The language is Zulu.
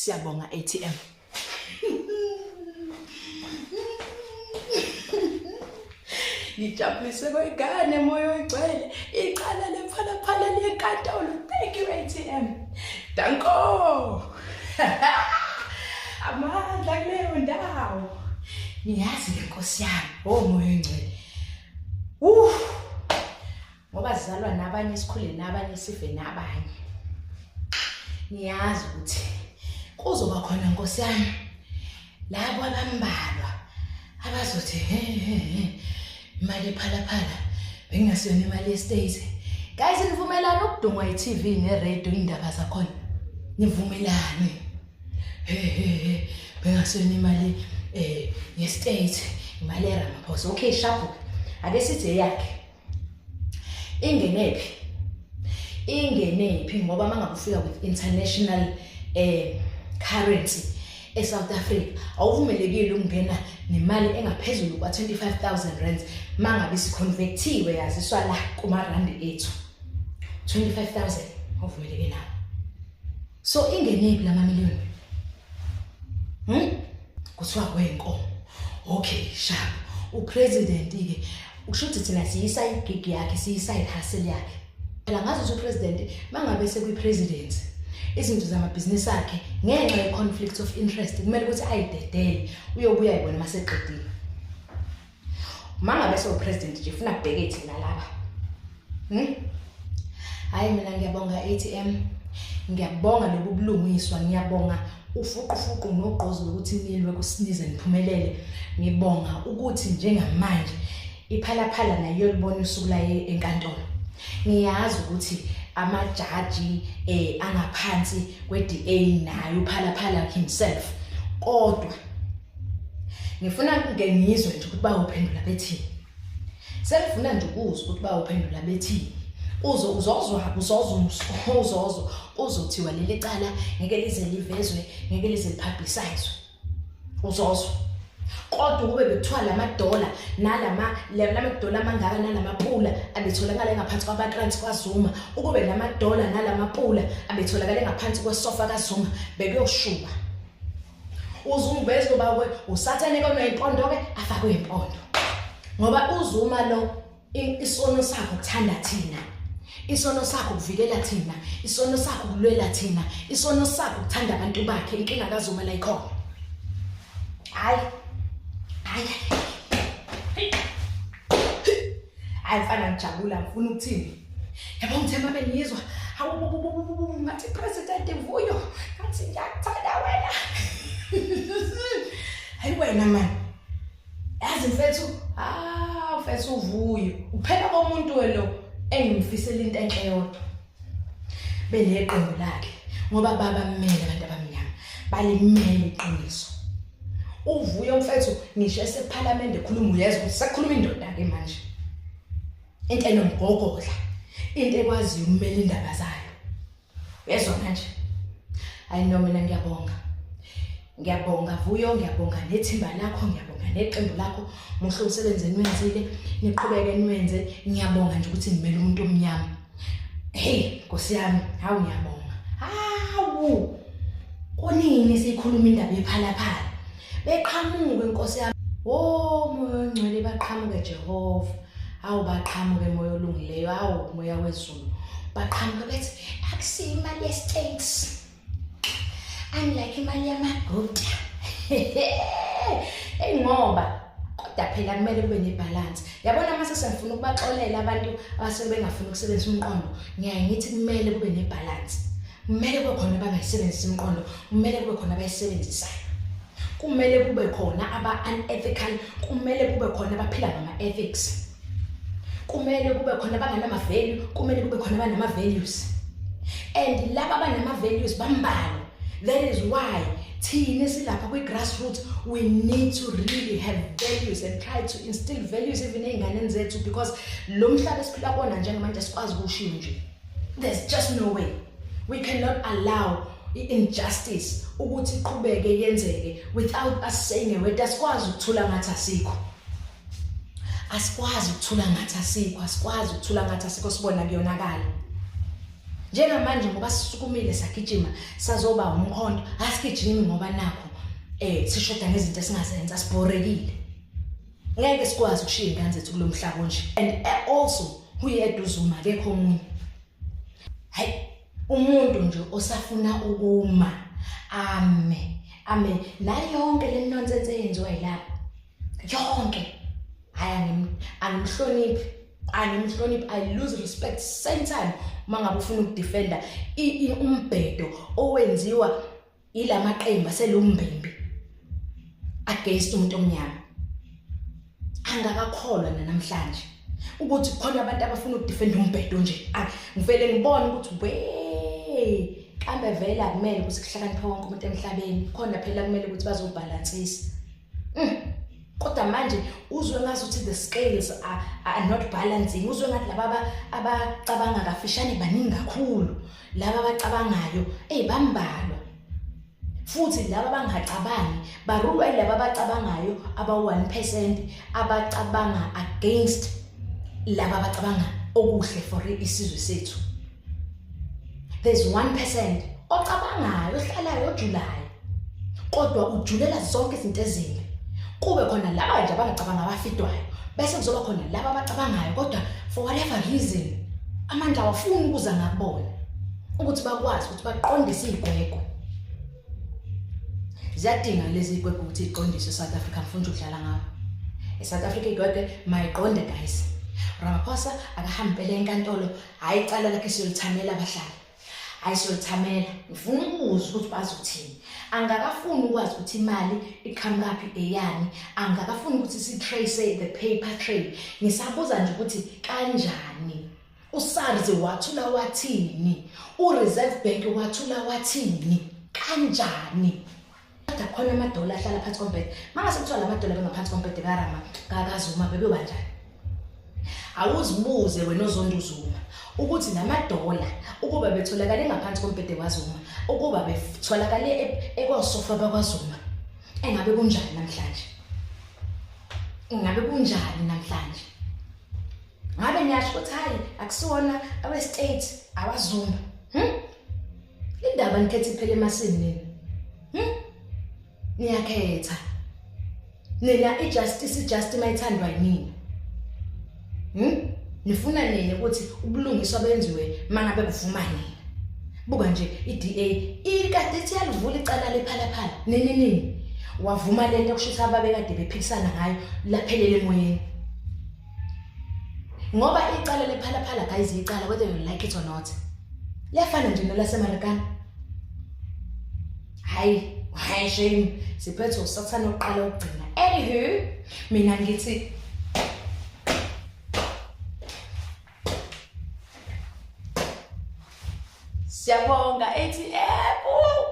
Siyabonga ATM. Ngijabulise kwengane moya oyigcwele icala lephalaphala lenkantolo. Thank you ATM. Danko. Amandla kuleyo ndawo. Niyazi ke Nkosi yami, oh moya oyingcwele. Uh. Ngoba sizalwa nabanye sikhule nabanye sife nabanye. Niyazi ukuthi kuzoba khona Nkosi yami labo abambalwa abazothi he he he imali ephalaphala bengingasiyona imali yestate. Guys nivumelana ukudungwa i-TV ne-radio indaba zakhona. Nivumelane. He he he bengasiyona imali eh yestate imali yeRamaphosa. Okay sharp. Ake sithi eyakhe. Ingenephi? Ingenephi ngoba mangabe ufika with international eh currency eSouth Africa awuvumelekile ukungena nemali engaphezulu kwa 25000 rands mangabe isiconvertiwe yaziswa la kuma rand ethu 25000 awuvumeleke nawo. So ingenephi lama million? Kuthiwa kwenkomo. Okay, sharp. Upresident ke usho ukuthi thina siyisa igig yakhe, siyisa ihustle yakhe. Phela ngazi ukuthi upresident mangabe sekwi-presidency izinto zamabhizinisi akhe ngenxa ye-conflict of interest kumele ukuthi ayidedele uyobuya ayibone maseqedile. Mangabe sewupresident nje funa kubheke thina laba. Hayi mina ngiyabonga ATM. Ngiyabonga lobu bulungiswa, ngiyabonga ufuqufuqu nogqozi lokuthi nilwe kusinize niphumelele. Ngibonga ukuthi njengamanje iphalaphala nayo iyolibona usuku layo enkantolo. Ngiyazi ukuthi amajaji angaphansi kwe-DA naye uphalaphala himself. Kodwa ngifuna ke ngizwe nje ukuthi bayophendula bethini. Sengifuna nje ukuzwa ukuthi bayophendula bethini. Uzo uzozwa uzozwa uzozwa uzothiwa leli cala ngeke lize livezwe ngeke lize lipublicize. Uzozwa. Kodwa ukube bekuthiwa lamadola nalama lamadola amangaka nalamapula abetholakala ngaphansi kwabatransi kwaZuma, ukube lamadola nalamapula abetholakala ngaphansi kwesofa kaZuma bekuyoshuba. UZuma bezoba ke usathane konayimpondo ke afakwe impondo. Ngoba uZuma lo isono sakhe ukuthanda thina. Isono sakhe ukuvikela thina, isono sakhe ukulwela thina, isono sakhe ukuthanda abantu bakhe, inkinga kaZuma la ikhona. Hayi. Hayi. Hayi mfana ngijabula ngifuna ukuthini? Yabo ngithe uma bengizwa hawu ngathi president Vuyo ngathi ngiyakuthanda wena. Hayi wena man. Yazi mfethu, ah mfethu uVuyo, uphela komuntu welo engimfisela into enhle yodwa. Beneqembu lakhe ngoba baba mmele abantu abamnyama, balimele iqiniso. Uvuyo mfethu ngisho esephalamende ekhuluma uyezwa ukuthi sekukhuluma indoda ke manje. Into enomgogodla, into ekwaziyo ukumela indaba zayo. Uyezwa manje? Hayi no mina ngiyabonga. Ngiyabonga Vuyo, ngiyabonga nethimba lakho, ngiyabonga neqembu lakho. Muhle umsebenzi eniwenzile, niqhubeke niwenze. Ngiyabonga nje ukuthi nimele umuntu omnyama. Hey, Nkosi yami, hawu ngiyabonga. Hawu. Kunini sikhuluma indaba yephalaphala? Beqhamuke Nkosi yami. Wo moya ongcwele baqhamuke Jehova. Hawu baqhamuke moya olungileyo, hawu moya wezulu. Baqhamuke bethi akusiyo imali ye-states. Unlike imali yamaGupta. Hey ngoba kodwa phela kumele kube nebalance. Yabona mase sengifuna ukubaxolela abantu abasuke bengafuni ukusebenzisa umqondo, ngiyaye ngithi kumele kube nebalance. Kumele kube khona abangayisebenzisi imiqondo, kumele kube khona abayisebenzisayo. Kumele kube khona aba unethical, kumele kube khona abaphila ngama ethics. Kumele kube khona abanganama value, kumele kube khona abanama values. And laba abanama values bambalwa. That is why thina silapha kwi grassroots we need to really have values and try to instill values even ey'nganeni zethu because lo mhlaba esiphila kuwona njengamanje asikwazi ukuwushiya nje. There's just no way. We cannot allow i-injustice ukuthi iqhubeke yenzeke without us saying a word. Asikwazi ukuthula ngathi asikho. Asikwazi ukuthula ngathi asikho, asikwazi ukuthula ngathi asikho sibona kuyonakala. Njengamanje ngoba sisukumile sagijima sazoba umkhonto, asigijimi ngoba nakho eh sishoda ngezinto esingazenza sibhorekile. Ngeke sikwazi ukushiya ingane zethu kulomhlaba onje. And eh, also uyedwa uZuma akekho omunye. Hayi umuntu nje osafuna ukuma ame ame nayonke le nonsense eyenziwa yilapha yonke hayi angimhloniphi angimhloniphi i lose respect same time uma ngabe ufuna ukudefenda umbhedo owenziwa ilamaqembu aselumbimbi against umuntu omnyama angakakholwa namhlanje ukuthi khona abantu abafuna ukudefenda umbhedo nje ngivele ngibone ukuthi we kambe vele akumele ukuthi kuhlakaniphe wonke umuntu emhlabeni khona phela kumele ukuthi bazobhalansisa Mm. Kodwa manje uzwe ngazuthi the scales are, are not balancing. Uzwe ngathi laba abacabanga kafishane baningi kakhulu. Laba abacabangayo ey bambalwa. Futhi laba abangacabangi barulwa yilaba abacabangayo aba 1% abacabanga against laba abacabanga okuhle for isizwe sethu. There's 1% ocabangayo ohlalayo ojulayo kodwa ujulela zonke izinto ezimbi kube khona laba nje abangacabanga abafidwayo bese kuzoba khona laba abacabangayo kodwa for whatever reason amandla awafuni ukuza ngakubona ukuthi bakwazi ukuthi baqondise izigwegwe ziyadinga lezi igwegwe ukuthi iqondiswe South Africa ngifuna ukudlala ngawo eSouth Africa igwegwe mayiqonde guys Ramaphosa akahambe phela enkantolo hayi icala lakhe siyolithamela abahlali hayi siyolithamela ngifuna ukuzwa ukuthi bazothini angakafuni ukwazi ukuthi imali iqhamukaphi eyani angakafuni ukuthi si-trace the paper trail ngisabuza nje ukuthi kanjani uSARS wathula wathini uReserve Bank wathula wathini kanjani kodwa khona amadola ahlala phansi kombhede mangase kuthiwa la madola bengaphansi kombhede karama kakazuma bebeyoba njani awuzibuze wena ozonda uzuma ukuthi namadola ukuba betholakale ngaphansi kombhede kwazuma ukuba betholakale e, ekwasofa bakwazuma engabe kunjani namhlanje ingabe kunjani namhlanje ngabe niyasho ukuthi hayi akusiwona awe-state awazuma hm indaba nikhetha iphele emasini nina hm niyakhetha nina i-justice i-justice mayithandwa yinina hm nifuna nini ukuthi ubulungiswa benziwe mangabe kuvuma nina buka nje i-DA ikade ithi yalivula icala lephalaphala nini nini wavuma lento kusho ababekade bephikisana ngayo laphelele emoyeni ngoba icala lephalaphala guys icala whether you like it or not liyafana nje nelasemarikana hayi hayi shame siphethe usathane oqala ukugcina anywho mina ngithi siyabonga ATM.